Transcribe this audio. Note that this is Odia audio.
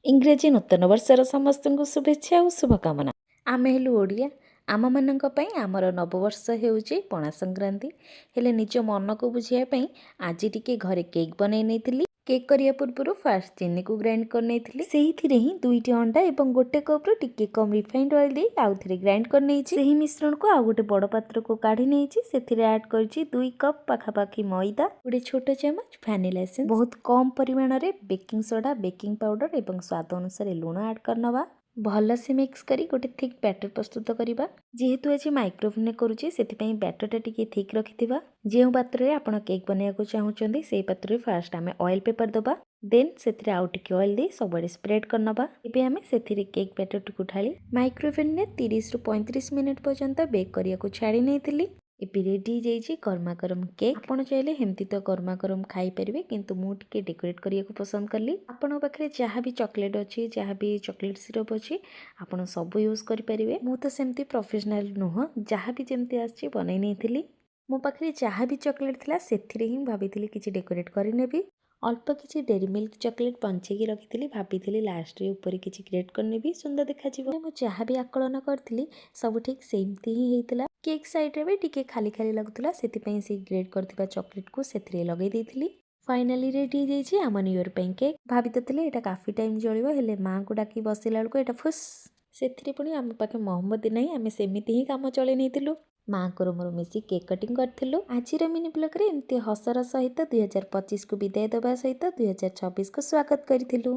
ଇଂରାଜୀ ନୂତନ ବର୍ଷର ସମସ୍ତଙ୍କୁ ଶୁଭେଚ୍ଛା ଆଉ ଶୁଭକାମନା। ଆମେ ହେଲୁ ଓଡ଼ିଆ। ଆମମାନଙ୍କ ପାଇଁ ଆମର ନବବର୍ଷ ହେଉଛି ପଣା ସଂକ୍ରାନ୍ତି। ହେଲେ ନିଜ ମନକୁ ବୁଝିବା ପାଇଁ ଆଜି ଟିକେ ଘରେ କେକ୍ ବନେଇ ନେଇଥିଲି। କେକ୍ କରିବା ପୂର୍ବରୁ ଫାର୍ଷ୍ଟ ଚିନିକୁ ଗ୍ରାଇଣ୍ଡ କରିନେଇଥିଲି। ସେଇଥିରେ ହିଁ ଦୁଇଟି ଅଣ୍ଡା ଏବଂ ଗୋଟେ କପ୍ରୁ ଟିକେ କମ୍ ରିଫାଇଣ୍ଡ ଅଏଲ୍ ଦେଇ ଆଉ ଥରେ ଗ୍ରାଇଣ୍ଡ କରିନେଇଛି। ସେହି ମିଶ୍ରଣକୁ ଆଉ ଗୋଟେ ବଡ଼ ପାତ୍ରକୁ କାଢ଼ି ନେଇଛି। ସେଥିରେ ଆଡ଼୍ କରିଛି 2 କପ୍ ପାଖାପାଖି ମଇଦା, ଗୋଟେ ଛୋଟ ଚାମଚ ଭ୍ୟାନିଲା ଏସେନ୍ସ, ବହୁତ କମ୍ ପରିମାଣରେ ବେକିଂ ସୋଡ଼ା, ବେକିଂ ପାଉଡ଼ର ଏବଂ ସ୍ୱାଦ ଅନୁସାରେ ଲୁଣ ଆଡ଼୍ କରିନେବା। ଭଲସେ ମିକ୍ସ କରି ଗୋଟେ ଥିକ୍ ବ୍ୟାଟର ପ୍ରସ୍ତୁତ କରିବା। ଯେହେତୁ ଆଜି ମାଇକ୍ରୋଓଭେନରେ କରୁଛି, ସେଥିପାଇଁ ବ୍ୟାଟରଟା ଟିକେ ଥିକ୍ ରଖିଥିବା। ଯେଉଁ ପାତ୍ରରେ ଆପଣ କେକ୍ ବନେଇବାକୁ ଚାହୁଁଛନ୍ତି, ସେଇ ପାତ୍ରରେ ଫାର୍ଷ୍ଟ ଆମେ ଅଏଲ୍ ପେପର ଦେବା। ଦେନ୍ ସେଥିରେ ଆଉ ଟିକେ ଅଏଲ୍ ଦେଇ ସବୁଆଡ଼େ ସ୍ପ୍ରେଡ୍ କରିନେବା। ଏବେ ଆମେ ସେଥିରେ କେକ୍ ବ୍ୟାଟରଟିକୁ ଢାଳି ମାଇକ୍ରୋଓଭେନରେ 30ରୁ 35 ମିନିଟ୍ ପର୍ଯ୍ୟନ୍ତ ବେକ୍ କରିବାକୁ ଛାଡ଼ି ନେଇଥିଲି। ଏବେ ରେଡ଼ି ହେଇଯାଇଛି ଗରମା ଗରମ କେକ୍। ଆପଣ ଚାହିଁଲେ ଏମିତି ତ ଗରମା ଗରମ ଖାଇପାରିବେ, କିନ୍ତୁ ମୁଁ ଟିକେ ଡେକୋରେଟ୍ କରିବାକୁ ପସନ୍ଦ କଲି। ଆପଣଙ୍କ ପାଖରେ ଯାହା ବି ଚକୋଲେଟ୍ ଅଛି, ଯାହା ବି ଚକୋଲେଟ୍ ସିରପ୍ ଅଛି, ଆପଣ ସବୁ ୟୁଜ୍ କରିପାରିବେ। ମୁଁ ତ ସେମିତି ପ୍ରଫେସନାଲ୍ ନୁହଁ, ଯାହା ବି ଯେମିତି ଆସିଛି ବନେଇ ନେଇଥିଲି। ମୋ ପାଖରେ ଯାହା ବି ଚକୋଲେଟ୍ ଥିଲା, ସେଥିରେ ହିଁ ଭାବିଥିଲି କିଛି ଡେକୋରେଟ୍ କରିନେବି। ଅଳ୍ପ କିଛି ଡେରି ମିଲ୍କ ଚକୋଲେଟ୍ ବଞ୍ଚେଇକି ରଖିଥିଲି। ଭାବିଥିଲି ଲାଷ୍ଟରେ ଉପରେ କିଛି ଗ୍ରେଟ୍ କରିନେବି, ସୁନ୍ଦର ଦେଖାଯିବ। ମୁଁ ଯାହା ବି ଆକଳନ କରିଥିଲି, ସବୁ ଠିକ୍ ସେମିତି ହିଁ ହେଇଥିଲା। କେକ୍ ସାଇଡ଼୍ରେ ବି ଟିକେ ଖାଲି ଖାଲି ଲାଗୁଥିଲା, ସେଥିପାଇଁ ସେଇ ଗ୍ରେଟ୍ କରିଥିବା ଚକୋଲେଟ୍କୁ ସେଥିରେ ଲଗେଇ ଦେଇଥିଲି। ଫାଇନାଲି ରେଡ଼ି ହେଇଯାଇଛି ଆମ ନ୍ୟୁ ଇୟର୍ ପାଇଁ କେକ୍। ଭାବି ତ ଥିଲି ଏଇଟା କାଫି ଟାଇମ୍ ଜଳିବ, ହେଲେ ମାଆଙ୍କୁ ଡାକି ବସିଲା ବେଳକୁ ଏଇଟା ଫୁସ୍। ସେଥିରେ ପୁଣି ଆମ ପାଖେ ମହମବତୀ ନାହିଁ, ଆମେ ସେମିତି ହିଁ କାମ ଚଳେଇ ନେଇଥିଲୁ। ମାଆଙ୍କର ମୋର ମିଶି କେକ୍ କଟିଂ କରିଥିଲୁ। ଆଜିର ମିନି ବ୍ଲଗ୍ରେ ଏମିତି ହସର ସହିତ 2025କୁ ବିଦାୟ ଦେବା ସହିତ 2026କୁ ସ୍ୱାଗତ କରିଥିଲୁ।